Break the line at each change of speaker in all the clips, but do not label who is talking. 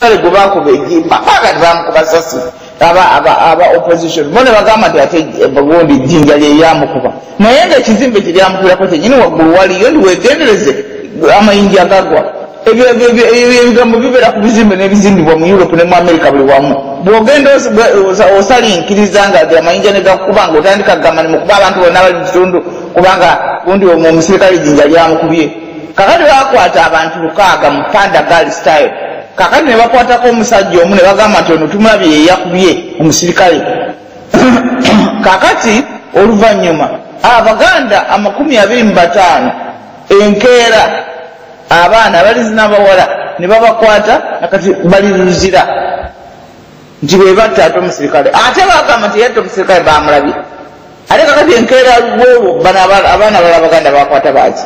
Omusirikale gwe bakuba ejjimba baga bamukuba sasi, aba opposition bo ne bagamba nti ate gundi jjinja lyeyamukuba, naye nga ekizimbe kyeryamukubirako kyenyini waggulu waliyo ndi wegendereze amayinja gagwa. Ebyo ebigambo bibeera ku bizimbe n'ebizimbibwa mu Europe ne mu America buli wamu. Bw'ogenda osalinkiriza nga amayinja ne gakukuba, nga otandika kugamba ni mukuba abantu bonna bali mu kitundu kubanga gundi omusirikale jjinja lyamukubye. Kakati bakwata abantu 6 mu Panda Girl style. Kakati ne bakwatako omusajja omu ne bagamba nti ono tumulabye ye yakubye omusirikale. Kakati oluvannyuma Abaganda 25 enkeera abaana abalizi n'abawala ne babakwata, nakati bali Luzira nti be batta ate omusirikale. Ate bagamba nti yatta omusirikale bamulabye. Ate kakati enkeera lwolwo bano abaana abalala Abaganda bakwata baaki?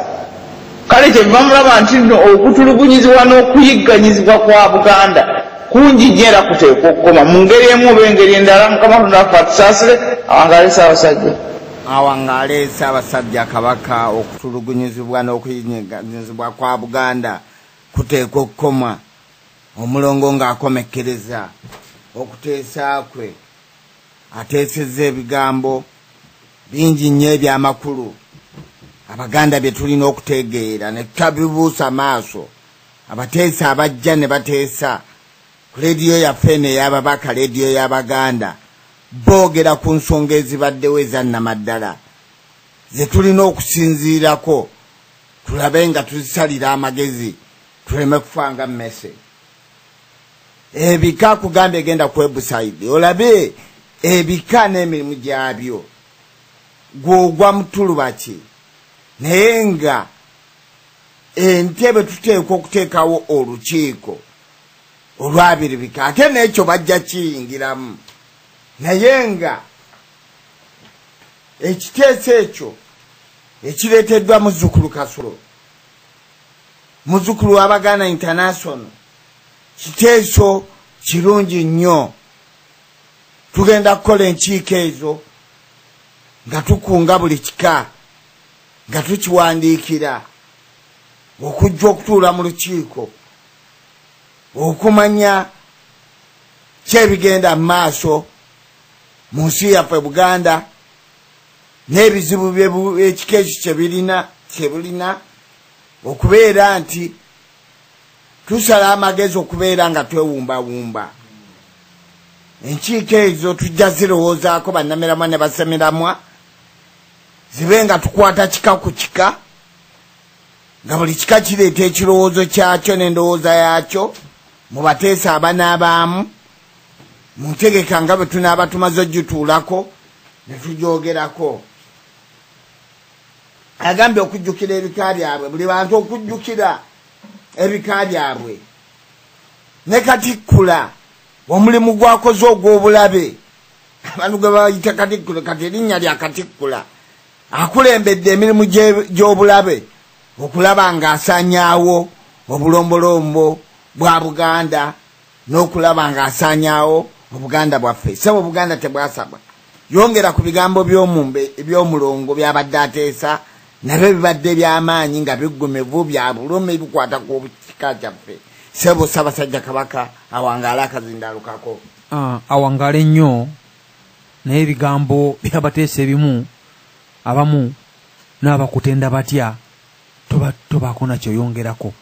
Kale kye bamulaba nti nno okutulugunyizibwa n'okuyigganyizibwa kwa Buganda kungi nnyo era kuteekwa okukoma mu ngeri emu oba engeri endala. Mukama Katonda waffe atusaasire, awangaale Ssaabasajja.
Awangaale Ssaabasajja Kabaka. Okutulugunyizibwa n'okuyigganyizibwa kwa Buganda kuteekwa okukoma. Omulongo ng'akomekkereza okuteesa kwe ateesezza ebigambo bingi nnyo ebyamakulu Abaganda bye tulina okutegeera ne tutabibuusa maaso. Abateesa abajja ne bateesa ku leediyo yaffe eno ey'ababaka, leediyo y'Abaganda, boogera ku nsonga ezibaddewo ezannamaddala ze tulina okusinziirako tulabe nga tuzisalira amagezi tuleme kufa nga mmese. Ebika kugamba egenda ku website olabe ebika n'emirimu gyabyo, gw'ogwa mutuluba ki, naye nga entebe tuteekwa okuteekawo olukiiko olwabiribika, ate n'ekyo bajja kiyingiramu. Naye nga ekiteeso ekyo ekireeteddwa muzzukulu Kasolo, muzzukulu w'Abaganda International, kiteeso kirungi nnyo. Tugenda kukola enkiiko ezo nga tukunga buli kika, nga tukiwandiikira okujja okutuula mu lukiiko okumanya kyebigenda mu maaso mu nsi yaffe Buganda n'ebizibu ekika ekyo kyebulina okubeera nti tusala amagezi okubeera nga twewumbawumba. Enkiiko ezo tujja zirowoozaako bannamiramwa ne basemiramwa, zibe nga tukwata kika ku kika, nga buli kika kireeta ekirowoozo kyakyo n'endowooza yaakyo mu bateesa abanaabaamu mu ntegeka nga bwe tunaaba tumaze ogituulako ne tugyogerako. Agambye okujjukira ebika byabwe, buli bantu okujjukira ebika byabwe. Ne Katikkula omulimu gwakoze ogw'obulabe, abantu gwe bayita Katikkula, kati erinnya lya Katikkula, akulembedde emirimu gy'obulabe okulaba ng'asaanyaawo obulombolombo bwa Buganda n'okulaba ng'asaanyaawo Obuganda bwaffe. Ssebo Obuganda tebwasabwa. Yongera ku bigambo eby'omulongo byabadde ateesa, nabyo bibadde by'amaanyi nga biggumivu bya bulumi bikwata ku kika kyaffe. Ssebo Ssaabasajja Kabaka awangaale akazindalukako.
Awangaale nnyo, naye ebigambo by'abateesa ebimu abamu n'abakutenda batya tobaako nakyoyongerako.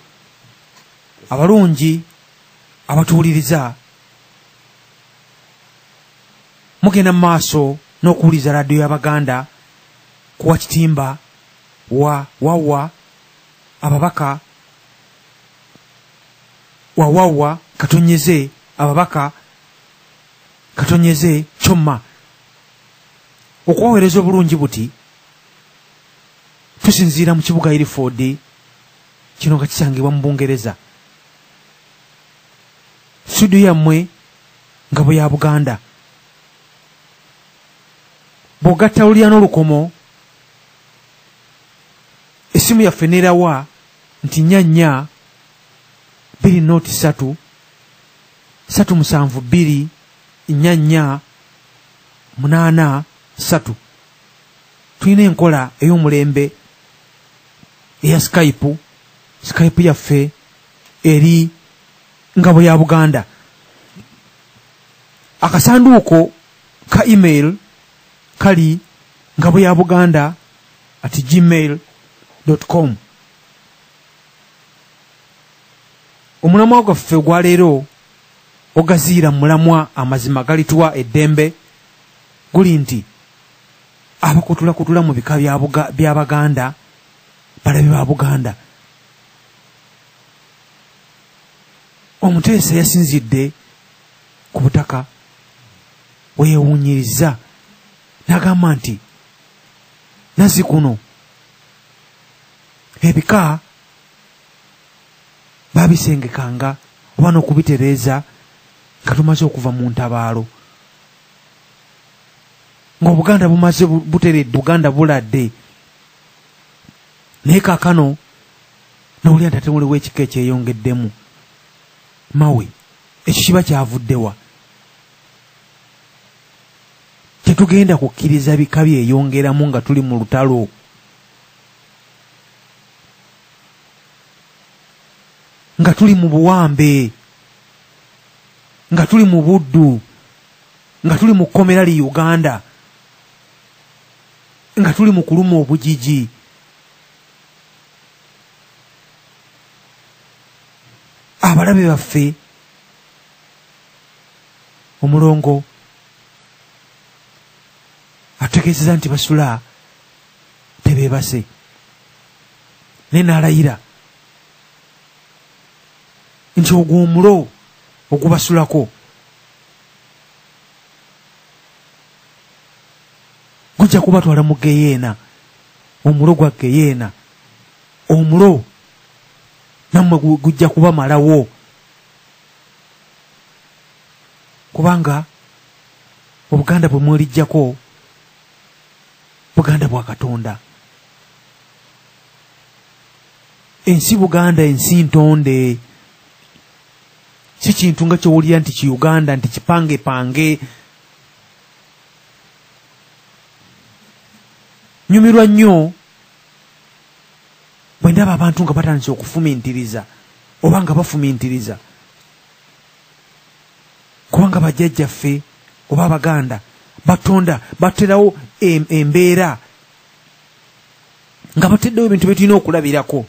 Abalungi abatuwuliriza mugenda mu maaso n'okuwuliriza radiyo y'Abaganda kuwa kitimba wa wawa ababaka wawawa katonyeze ababaka katonyeze kyomma. Okubaweereza obulungi buti tusinziira mu kibuga Hereford, kino nga kisangibwa mu Bungereza. Studio yammwe nga bwe ya Buganda. Bw'ogatta lulya n'olukomo, essimu yaffe neerawa nti 44 203 372 44 83. Tulina enkola ey'omulembe eya Skype. Skype yaffe eri Ngabo ya Buganda. Akasanduuko ka email kali ngaboyabuganda@gmail.com. Omulamwa gwaffe ogwa leero ogaziira mulamwa amazima galituwa eddembe guli nti abakutulakutula mu bika by'Abaganda balabe ba Buganda. Omuteesa yasinzidde ku butaka weewuunyiriza n'agamba nti nazzi kuno ebika babisengekanga oba n'okubitereeza nga tumaze okuva mu ntabaalo, ng'Obuganda bumaze buteredde, Buganda buladde. Naye kaakano n'owulira nti ate waliwo ekika ekyeyongeddemu. Mawe, ekyo kiba kyavuddewa? Tetugenda kukkiriza bika byeyongeramu nga tuli mu lutalo. Nga tuli mu buwambe, nga tuli mu buddu, nga tuli mu kkomera li Uganda, nga tuli mu kuluma obugigi. Abalabe baffe omulongo ategeezezza nti basula tebeebase, naye n'alayira nti ogwo omulo ogubasulako gujja kubatwala mu geyeena, omulo gwa geyeena, omulo nammwe gujja kubamalawo, kubanga Obuganda bwe mwerijjako Buganda bwa Katonda. Ensi Buganda ensi ntonde, si kintu nga ky'owulira nti ki Uganda nti kipange pange. Nyumirwa nnyo bwe ndaba abantu nga batandise okufumintiriza oba nga bafumintiriza, kubanga bajjajjaffe oba Abaganda batonda baterawo embeera nga bateddewo ebintu bye tulina okulabirako.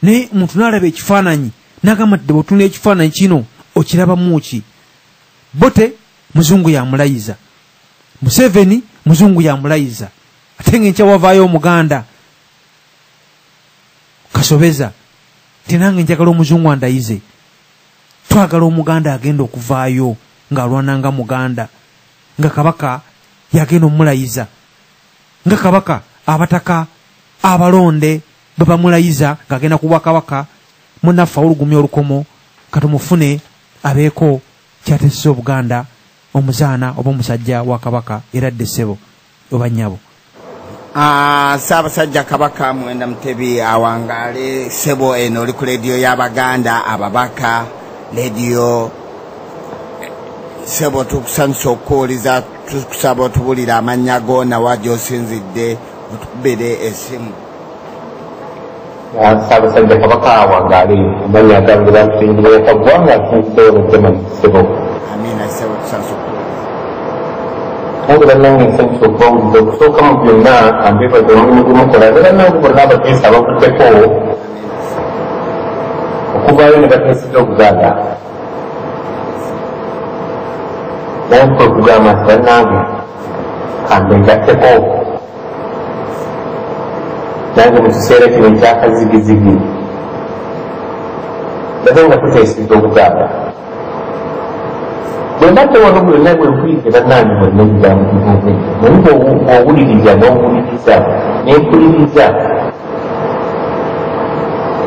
Naye omuntu n'alaba ekifaananyi n'agamba nti bw'otunula ekifaananyi kino okirabamu ki? Bote muzungu yamulayiza, Museveni muzungu yamulayiza, ate ng'enkya wavaayo Omuganda kasobeza nti nange njagala omuzungu andayize. Twagala Omuganda agenda okuvaayo ng'alwana nga Muganda, nga Kabaka yagenda omulayiza, nga Kabaka abataka abalonde bwe bamulayiza ng'agenda ku bwakabaka. Munnaffe awolugumya olukomo katumufune abeeko kyateeseza Obuganda, omuzaana oba omusajja wa Kabaka era dde ssebo oba nnyabo.
Ssaabasajja Kabaka Muwenda Mutebi awangaale. Ssebo, eno oli ku leediyo y'Abaganda ababaka leediyo. Ssebo, tukusanyusa okukuwuliza, tukusaba otubulire amannya go nawa gy'osinzidde otukubire essimu.
Ssaabasajja Kabaka awangaale. Amannya agange bampita Kaggwa nga nsinziddeyo mu Germany, ssebo.
Amiina ssebo, tusanyusa okukuwuliza.
Nange bannange nsanyusa okubawuliza. Okusooka mu byonna ambeebaza omulimu gwe mukola, ne bannange bonna abateesa abavuddeko okuvaayo ne bateeseza Obuganda. Nange kwe kugamba nti bannange kambeegatteko nange mu kiseera kino ekyakazigizigi babe nga tuteeseza Obuganda. Bwe mbadde wano bwonna bwe mpulidde bannange bonna ebigambo biboogedde, naye bw'owuliriza n'owuliriza nempuliriza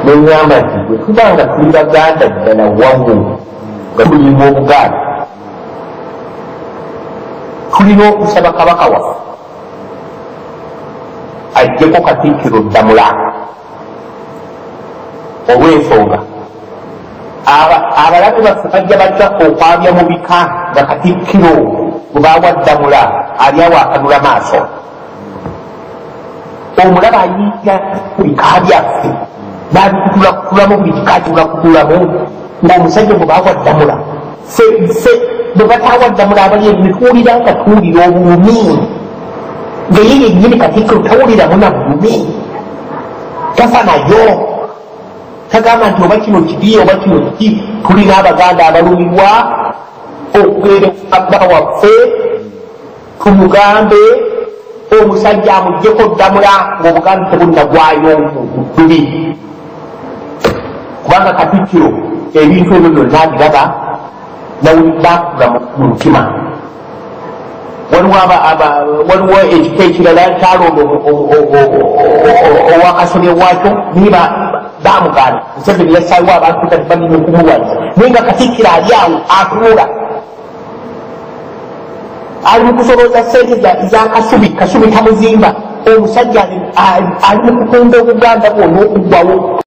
neŋŋamba nti bwe tuba nga tuli Baganda ddala wamu nga tulima Obuganda, tulina okusaba Kabaka waffe aggyeko Katikkiro Ddamula olw'ensonga abalabe baffe bajja bajja okwabya mu bika nga Katikkiro bwe baawa Ddamula ali awo akanula maaso. Omulaba ayiiya ku bika byaffe n'abikutulakutulamu, buli kika akitulakutulamu. Ng'omusajja gwe baawa ddamula, ffe bwe bataawa ddamula abali eno ne tuwulira nga tuwulira obulumi, nga ye yennyini Katikkiro tawuliramu na bulumi, tafa nayo, tagamba nti oba kino kibi oba kino kiki. Tulina Abaganda abalumirwa okugenda baba waffe tumugambe omusajja amuggyeko ddamula ng'Obuganda tebunnagwayo mu ddubi, kubanga Katikkiro ebintu ebyo byonna abiraba nawulibakula mu mutima. Waliwo ekika ekirala kyalonda owakasomye waakyo, naye bamugaana. Museveni yassaawo abantu kati balina okumulwanyisa, naye nga Katikkiro ali awo atunula, ali mu kusolooza sente za Kasubi. Kasubi tamuzimba. Omusajja ali mu kutunda Obuganda bwonna okuggwawo.